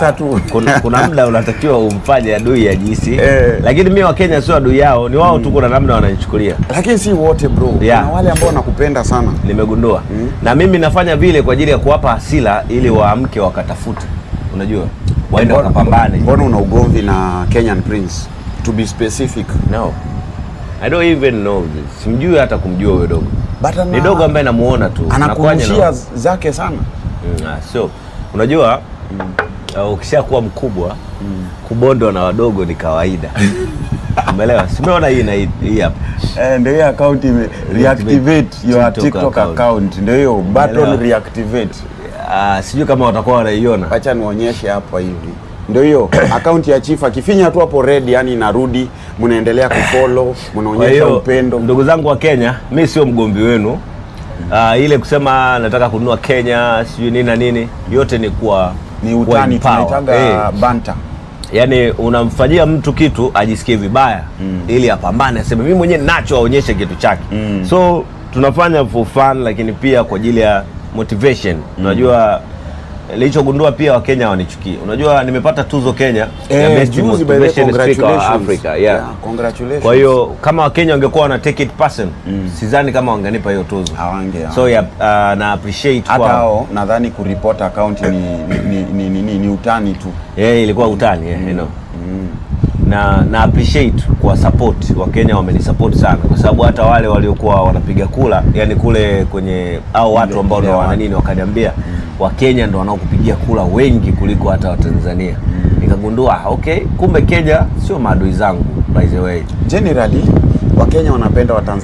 Tu. Kuna muda unatakiwa umfanye adui ajihisi, Eh. lakini mi Wakenya sio adui yao, ni wao tu, kuna namna wananichukulia. Lakini si wote, bro. Kuna wale ambao wanakupenda sana. Nimegundua na mimi nafanya vile kwa ajili ya kuwapa hasira ili waamke wakatafute, unajua, waende wakapambane. Mbona una ugomvi na Kenyan Prince? To be specific. No, I don't even know this. Simjui hata kumjua huyo dogo. But Ni dogo ambaye namuona tu. Nakuaje anakurushia zake sana. So unajua, ukishakuwa mkubwa, kubondwa na wadogo ni kawaida. Umeelewa? Simeona hii na hii, hii hapa. Eh, ndio hiyo account ime reactivate your TikTok TikTok account. Account. Ndio hiyo button Umeelewa? Reactivate. Sijui kama watakuwa wanaiona. Acha nionyeshe hapa hivi. Ndio hiyo account ya Chief, akifinya tu hapo red, yani inarudi, mnaendelea kufollow, Kwa mnaonyesha hiyo upendo. Ndugu zangu wa Kenya, mi sio mgomvi wenu. Ile kusema nataka kununua Kenya sijui nini na nini, yote ni kuwa Ni kuwa utani, empower. tunaitaga banter. Yaani unamfanyia mtu kitu ajisikie vibaya ili apambane, aseme mimi mwenyewe nacho, aonyeshe kitu chake. So tunafanya for fun, lakini pia kwa ajili ya motivation. Unajua nilichogundua pia, Wakenya hawanichukii. Unajua nimepata tuzo Kenya ya Eh, best juzi, by the way, motivation speaker wa congratulations. Africa. Yeah. Yeah, congratulations. Kwa hiyo kama Wakenya wangekuwa wana take it person, sidhani kama wangenipa hiyo tuzo. Hawange. So yeah, na appreciate Hata kwa hao nadhani kuripot account ni utani tu. Yeah, ilikuwa utani, yeah. Na appreciate kwa support. Wakenya wamenisupport sana kwa sababu hata wale waliokuwa wanapiga kula, yani kule kwenye au watu ambao ile ndo wana watu. nini, wakaniambia Wakenya ndo wanaokupigia kula wengi kuliko hata Watanzania. Nikagundua, okay, kumbe Kenya sio maadui zangu, by the way. Generally Wakenya wanapenda Watanzania.